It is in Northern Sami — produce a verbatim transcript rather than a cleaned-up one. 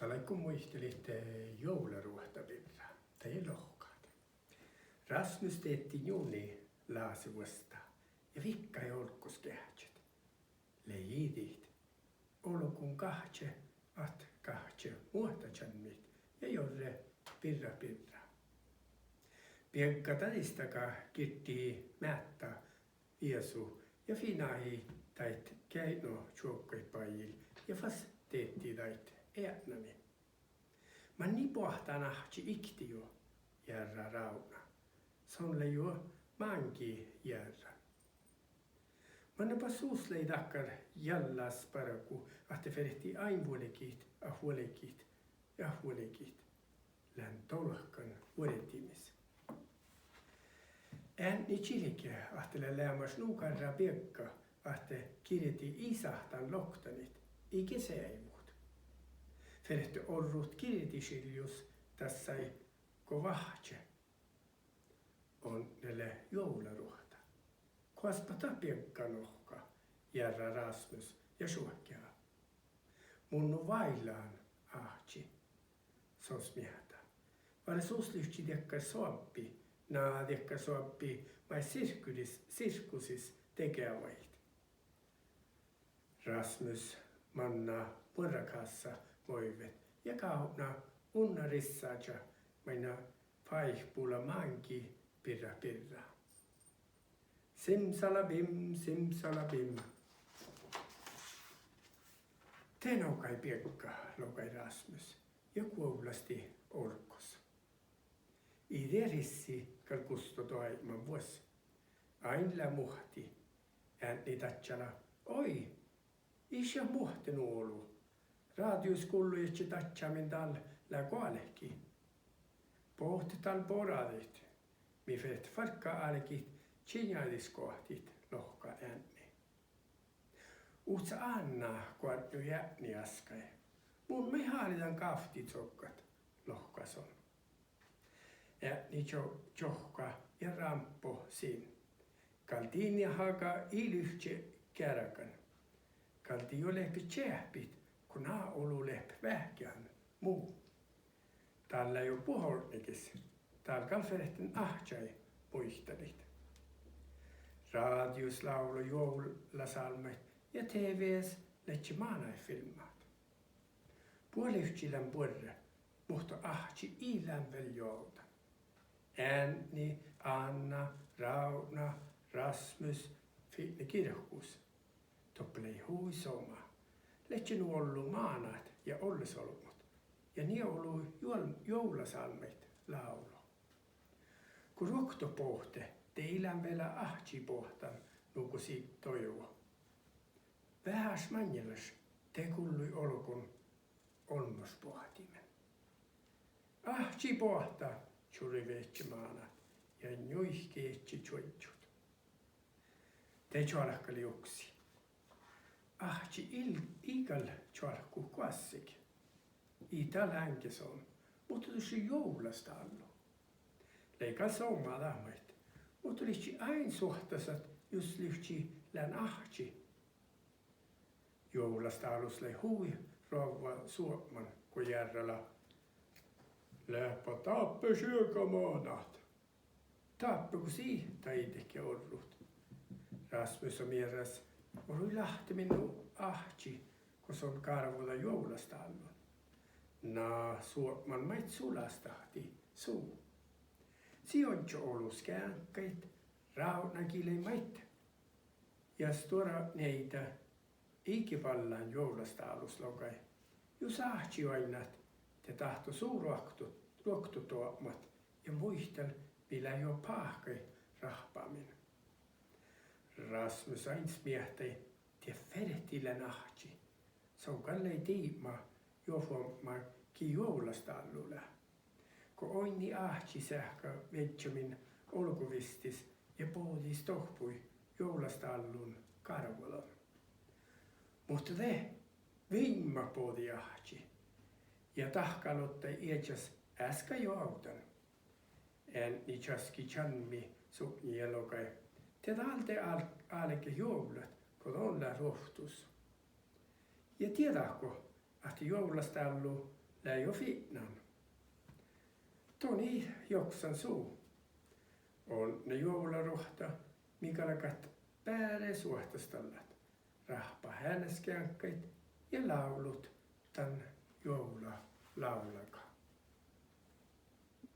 Dál áiggun muitalit, eh, juovlaruohta birra, dahje lohkat. Rásmus deaddii njuni láse vuostá ja viggahii olggos geahččat. Lei iđit olgun gahčče, ahte gahčče muohtačalmmit ja jorre birrat birra. Biegga dađistaga girdihii meaddá viesu ja finahii daid geaidnočuovggaid bajil ja fas deaddii daid eatnamiin. Manne boahtán áhčči iktá juo, jearrá Rávdná. Son lea juo máŋgii jearran. Manne ba sus lei dakkár jallás bargu ahte fertii ain vuolgit, ah vuolgit, ah vuolgit. Lean dolkan vuordimis. Eadni čilge ahte lea leamaš nu garra biegga ahte girdi ii sáhttán loktanit, iige seaivut. Ferte orrut girdišiljus dassái go vahče. Odne lea juovlaruohta. Goas bat dat biegga nohká? jearrá Rásmus ja šuohkeha. Mun nu váillahan, áhčči, son smiehtá. Vare sus livččii dakkár soabbi, na dakkár soabbi maid sirkus, sirkusis degevahit. Rásmus manná muorrakássa moivvet ja gávdná unna rissáža, mainna fáibula máŋgii birrat birra. Simsalabim, simsalabim. De nogai biegga, logai Rásmus ja guovllastii olggos. Ii de rissi gal gusto doaibman vuos. Ain lea muohti. Eadni dadjala: Oi, ii šat muohte nu olu. Rádiojus gullo ieža dadjamin dál lea goalki. Bohtet dál boradit, mii fertet fargga álgit činjádisgoahtit, lohká eadni. Uhca ánná goarnju eadni easkái. Mun maid háliidan gávtti coggat, lohká son. Eadni čo-, čohkká ja rámppii sin. Gal dii neahága ii livčče geargan. Gal dii juo lehpet čeahpit, go ná olu lehpet veahkehan mu. Dál lea juo buot ortnegis. Dál gal ferten áhčči muitalit. Rádiojus lávlo juovlasálmmaid ja TV-s ledje mánáidfilmmat. Buot livččii lean buorre, muhto áhčči ii lean vel joavdan. Eadni, Ánná, Rávdná, Rásmus fitne girkus. Doppe lei hui somá. Ledje nu ollu mánát ja ollesolbmot. Ja nie olu juo-, juovlasálmmaid lávlo. Go ruoktot bohte, de ii lean vel áhčči boahtán nugo sii doivo. Veaháš maŋŋelaš de gullui olgun olmmoš boahtimin. Áhčči boahtá, čurivejai mánát ja njuikejai čuožžut. De čoalkalii uksii. Áhčči ii, ii gal čoalkku goassege. Ii dat lean ge son, muhto dušše juovlastállu. Lei gal somá dat maid, muhto livččii ain suohtasat jus livččii lean áhčči. Juovlastálus lei hui roavva suopman go jearrala: Leatbá dáppe šiega mánát? Dáppe go sii daidege orrut. Rásmus mieras: Orui láhtte min nu áhčči go son gárvoda juovlastállun? Na, suopman maid sulastáhtii su. Sii ožžo olu skeaŋkkaid, Rávdná gii lei maid ja stuorra nieida iige ballán juovlastálus, logai. Jus áhčči oainnat, de dáhto su ruoktot, ruoktot doapmat ja muital mii leat juo páhkaid rahpamin. Rásmus ain smiehtai: Die fertii lean áhčči. Son gal lei diibmá juo fuobmá gii juovlastállu lea. Go oinnii áhčči seahka viežžamin olgovistis ja bođii stohpui juovlastállun gárvodan. Muhto de viimmat bođii áhčči ja dahkáloddai iežas easka joavdan. Eadni časkkii čalmmi sutnje ja logai: De dál de ál-, álget juovllat go don leat ruovttus. Ja dieđát go ahte juovlastállu lea juo fitnan. Don ii joksan su. Odne juovlaruohta mii galgat beare suohtastallat, rahpat heaneskeaŋkkaid ja lávlut dan juovlalávlaga.